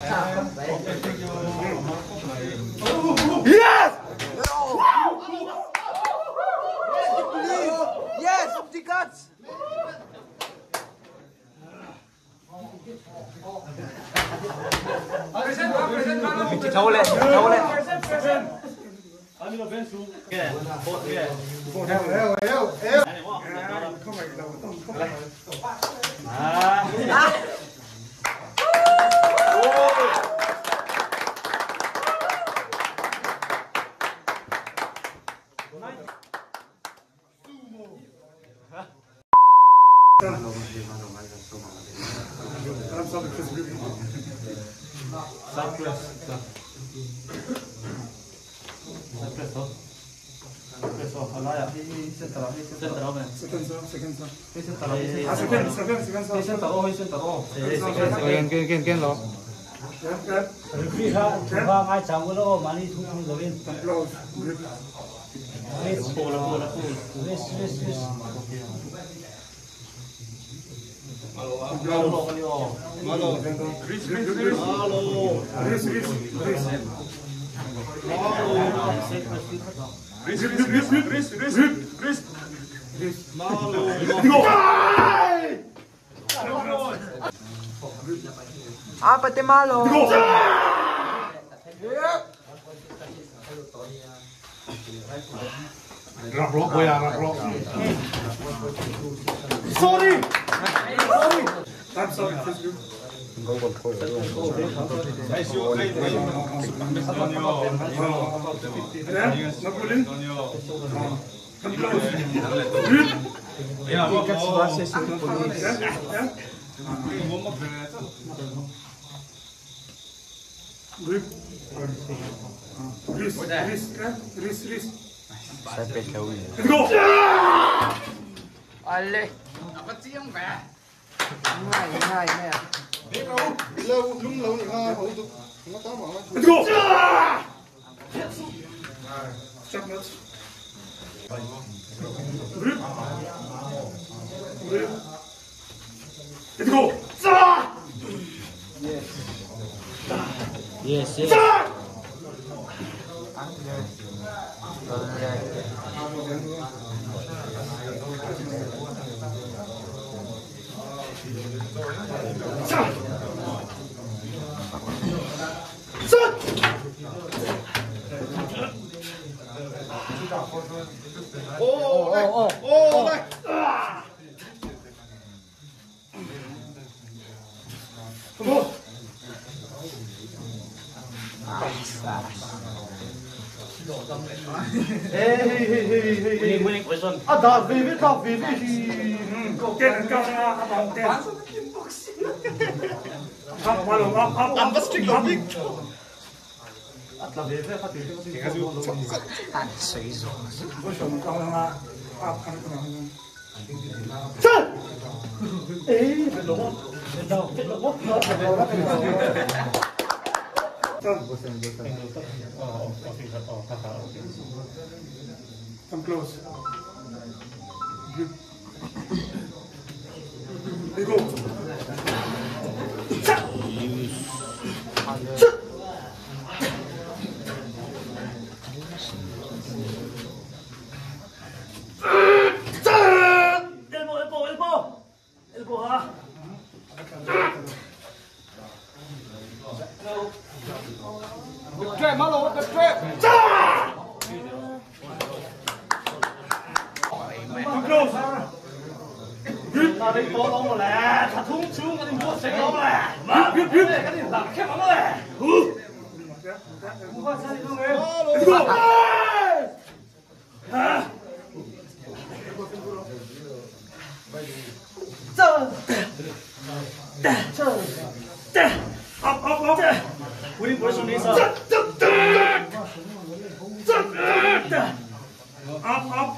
Yes! Yes, the guts. Tho le, tho le. Ken lo. Ah, pati malo. Rak lo boya rak lo. Sorry. Ale. Ngay, ngay, ngay. Yes, yes. Oh, oh, oh. Winning, winning question. Come close. Go. Elbow, elbow, elbow. Elbow, ha. Come close. 那你波攞过嚟，他通超我哋唔好食攞嚟，嗰啲蓝劇攞嚟。唔開心你都未。 Go. Up, up, up. Winning position呢首。 Up, up.